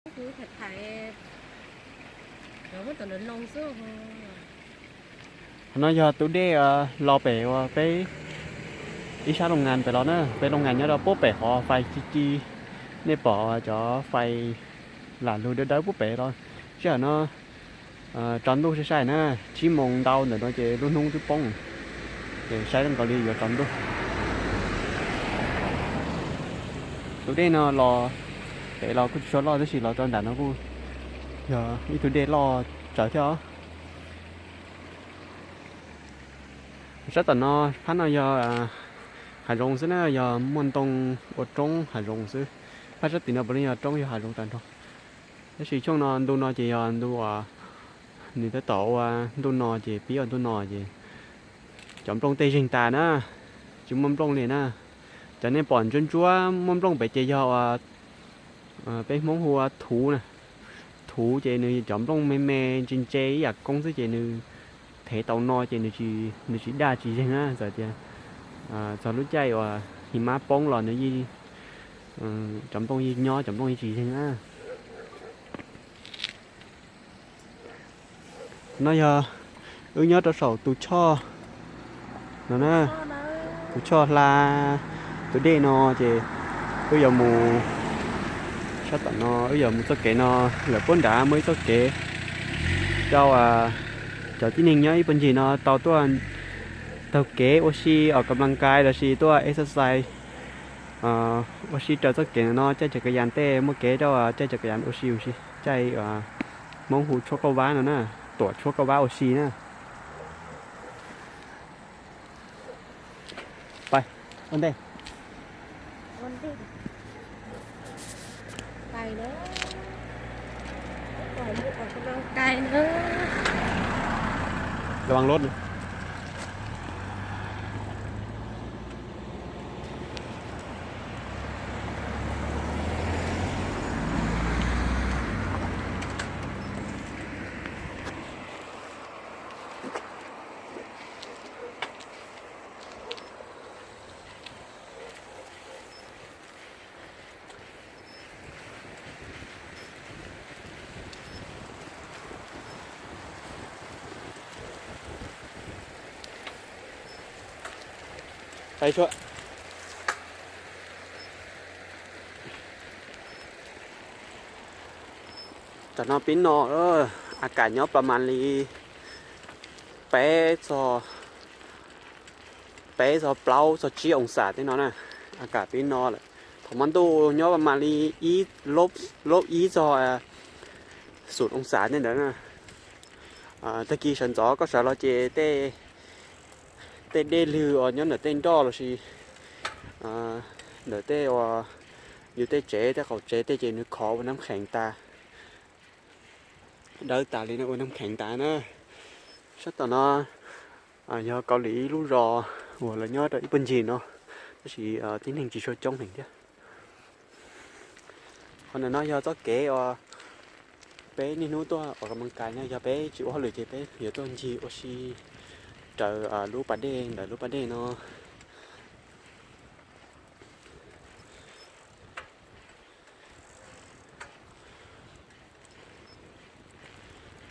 Qhov no yog tus dej los pem uas peb ib sab looj ngas pem los na, peb looj ngas nyob rau puag pem qhov fais ci ci, nej pom cov fais lam lug dawb dawb puag pem los. Sij hawm no tsaus ntuj sai sai na, tsib moos ntau ntawm no ces lub hnub twb poob, ces saib zoo nkaus li yuav tsaus ntuj. Tus dej no los pem los kuj tsis tshua loj tab sis los rau nram no kuj yog ib tug dej loj tsawv thiab os. Sab tom no, phab no yog hav zoov xwb na, yog muaj ntoo ua roob hav zoov xwb. Phab sab tim no puav leej yog roob yog hav zoov tag nrho. Tab sis xyoo no ntu no ces yog ntu uas nws tab tom ua ntuj no ces pib ua ntuj no ces cov nplooj tej zeeg tas na, tsis muaj nplooj li na. Cov nej pom ntsuab ntsuab muaj nplooj pem ces yog uas peb Hmoob hu ua thuv na. Thuv ces nws cov nplooj me me ntse ntse ib yam koob xwb ces nws thev tau no ces nws tsis daj tsis zeeg na. Txawm tias txog lub caij uas his mab poob los nws yeej, cov nplooj yeej nyob, cov nplooj yeej tsis zeeg na. No yog wb nyob rau saum tus choj no na, tus choj hla tus dej no ces wb yuav mus, sab tom no wb yuav mus txoj kev no, lawv puab nrad muaj ib txoj kev rau cov tib neeg nyob ib puag ncig no tau tuaj taug kev ua si, ua kam las kais lossis tuaj exercise ua si raws txoj kev no, caij tsav kas yas tej muaj kev rau caij tsav kas yas ua si, ua si caij Hmoob hu tshuab kauj vab no na, tuam tshuab kauj vab ua si na. Pais ua ntej. Los vas lub. Tam no pib no, a kam nyob pas mas li peb txog, peb txog plaub txog tsib oo xas tej no na, a kam pib no lawm. Thaum mas ntuj nyob pas mas li ib, plaub ib txog xum oo xas tej ntawd na. Tag kis sawv ntxov koj sawv los ces tej dej lwg uas nyob ntawm tej nroj lossis ntawm tej uas yus tej tsev tej qaum tsev tej ces nws khov ua nab khees tas, dawb tas li no ua nab khees tas na. Sab tom no yog Kaus Lim ib lub zos uas lawv nyob rau ib puag ncig no, tab sis tib neeg tsis tshua coob heev thiab. Qhov ntawm no yog txoj kev uas peb niaj hnub tuaj ua kas mas kais no, yog peb tsis ua hauj lwm ces peb yuav tuaj ncig ua si raws lub pas dej, ntawm lub pas dej no.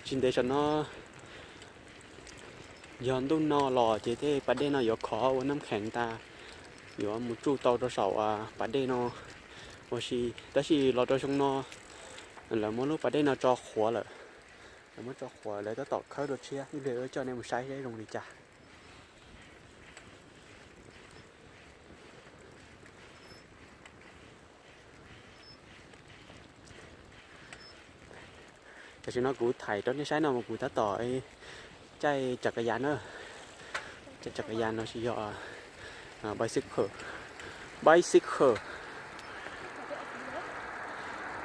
Tsis ntev saum no yog ntuj no los ces tej pas dej no yuav khov ua nab khees tas, yuav mus tsuj tau rau saum pas dej no ua si. Tab sis los rau xyoo no lawv muab lub pas dej no tso qhuav lawm. Lawv muab tso qhuav, lawv tab tom khawb dua tshiab, ib pliag wb coj nej mus saib seb zoo li cas. Tam sim no kuv thaij rau nej saib no mas kuv tab tom caij tsav kas yas na. Caij tsav kas yas no tsis yog bicycle, bicycle.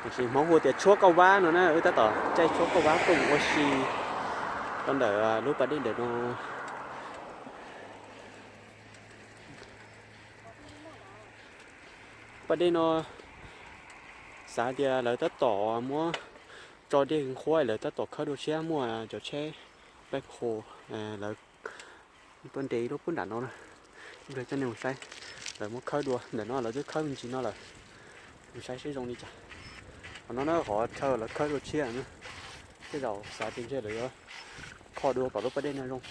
Tiam sis Hmoob hu tias tshuab kauj vab no na, wb tab tom caij tshuab kauj vab tuaj mus ua si rau ntawm lub pas dej ntawm no. Pas dej no xav tias lawv tab tom muab tso dej nqhuab, lawv tab tom khawb dua tshiab, muaj cov tsheb peb khu lawv tuaj nres ib lub pub nram no na. Ib pliag coj nej mus saib, lawv muab khawb dua ntawm no, lawv twb khawb me ntsis no lawm. Mus saib seb zoo li cas. Qhov no na qhov chaw lawv khawb dua tshiab na, tej zaum xav tias ntshe lawv yuav kho dua kom lub pas dej no zoo.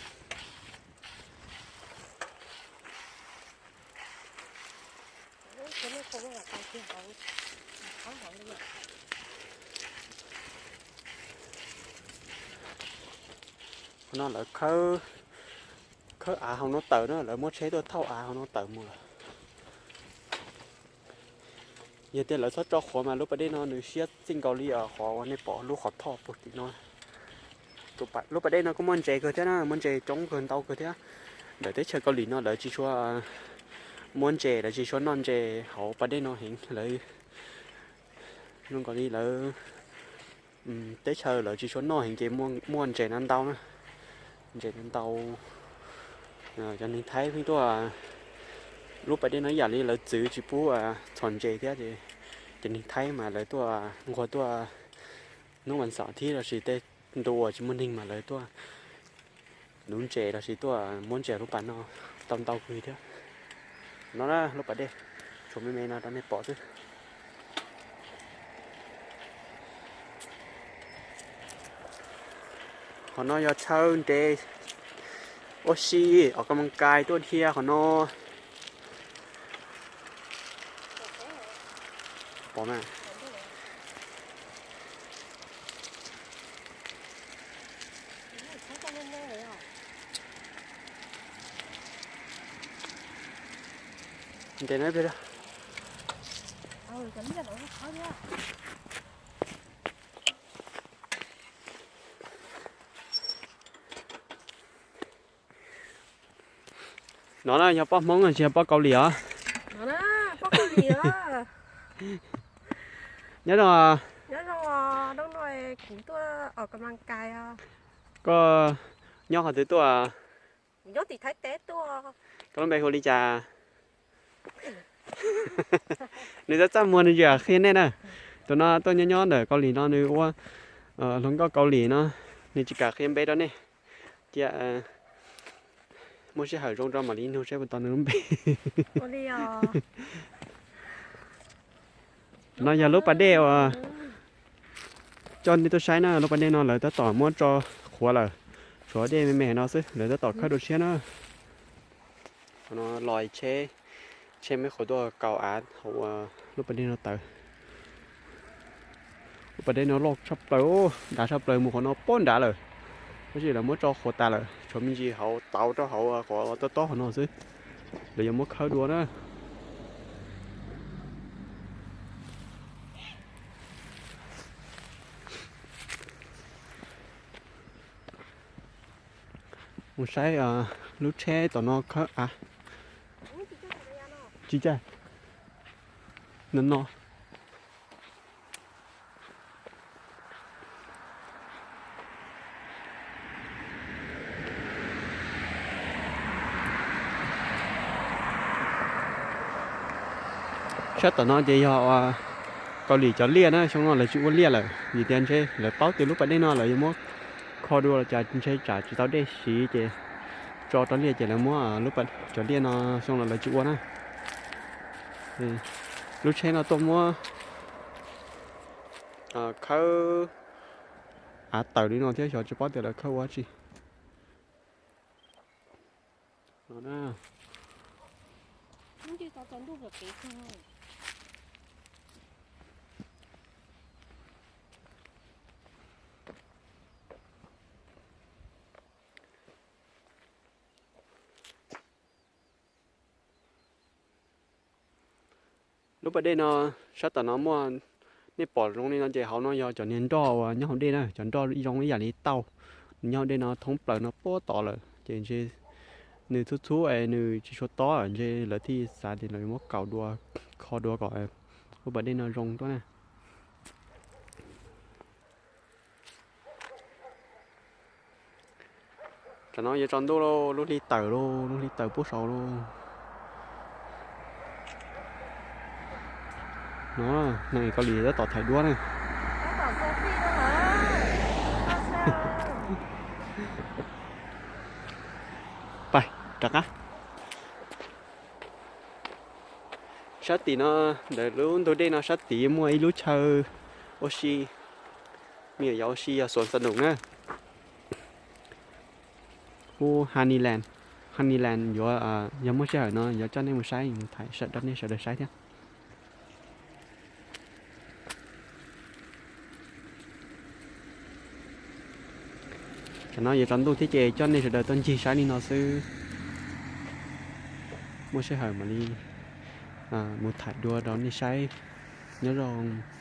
Qhov no lawv khawb, khawb av hauv no tawm na, lawv muab tsheb tuaj thauj av hauv no tawm mus lawm. Yog tias lawv txhob tso qhuav mas lub pas dej no nws siab txij nkaus li qhov uas nej pom lub qhov thoj puag tim no. Lub pas dej no kuj muaj ntses kawg thiab na, muaj ntses coob kawg ntau kawg thiab. Ntawm teb chaws Kaus Lim no lawv tsis tshua muab ntses, lawv tsis tshua noj ntses hauv pas dej no heev. Lawv zoo nkaus li lawv teb chaws lawv tsis tshua noj heev ces muaj ntses no ntau na. Ntses no ntau. Cov neeg Thaib pheej tuaj, lub pas dej no ib yam li lawv txwv tsis pub txhom ntses thiab ces cov neeg Thaib mas lawv tuaj nquag tuaj hnub vas xaum thiab lossis tej ntu uas tsis muaj neeg mas lawv tuaj nuv ntses lossis tuaj muab ntses lub pas no tau ntau kawg thiab. No na lub pas dej, tshuav me me no rau nej pom xwb. Qhov no yog chaw nres ua si, ua kas mas kais tuaj dhia qhov no. Pom mas. Nres no ib pliag. No na yog poj Hmoob tsis yog poj Kaus Lim os. Nyob zoo. Koj nyob qhov twg tuaj? Koj lub npe hu li cas? Nws txaj txaj muag nws tsis kam qhia nej na. Tus no tuaj nyob nyob ntawm Kaus Lim no nws ua hluas nkauj Kaus Lim no, nws tsis kam qhia npe rau nej. Cia muaj sij hawm zoo rau mam li nug seb puas tau nws lub npe. No yog lub pas dej uas coj nej tuaj saib na, lub pas dej no lawv tab tom muab tso qhuav lawm, tshuav dej me me no xwb, lawv tab tom khawb dua tshiab na. Qhov no los tsheb, tsheb muaj ib qhov tuaj kaus av hauv lub pas dej no tawm. Lub pas dej no loj tshaj plaws, dav tshaj plaws mus qhov no poob nrad lawm. Tab sis lawv muab tso qhuav tas lawm, tshuav me ntsis hauv tauv rau hauv qhov tob tob qhov no xwb. Lawv yuav muab khawb dua na. Mus saib lub tsheb tom no khawb av. Tsis caij. No no. Sab tom no ces yog Kaus Lim cov liaj na, xyoo no lawv tsis ua liaj lawm vim tias ntshe lawv paub tias lub pas dej no lawv yuav muab kho dua los cas ntshe tsam tsis tau dej siv ces tso rau liaj ces lawv muab lub, cov liaj no xyoo no lawv tsis ua na. Lub tsheb no tuaj muab khawb av tawm li no thiab xyov tsis paub tias lawv khawb ua dab tsi. Lub pas dej no sab tom no muaj, nej pom zoo li no ces hauv no yog cov niag nroj uas nyob hauv dej na, cov nroj zoo ib yam li tauj, nws nyob hauv dej no thoob plaws no puag tod lawm ces ntshe nws txhub txhub es nws tsis tshua tob ntshe lawv thiaj xav tias lawv muab kaus dua, kho dua kom lub pas dej no zoo tuaj na. Tam no yuav tsaus ntuj lauj, lub hli tawm lauj, lub hli tawm pub saud lauj. No, neeg Kaus Lim tab tom thaiv duab na. Pais rov qab. Sab tim no, ntawm lub ntug dej no sab tid muaj ib lub chaw Ua si, me nyuam yaus ua si yog xuas xas num na. Hu Honeyland, Honeyland yuav, yog muaj sij hawm no yuav coj nej mus saib, mus thaij rau nej sawv daws saib thiab. Tam no yuav tsaus ntuj thiab ces coj nej sawv daws tuaj ncig saib li no xwb. Muaj sij hawm mam li mus thaij dua rau nej saib. Nyob zoo.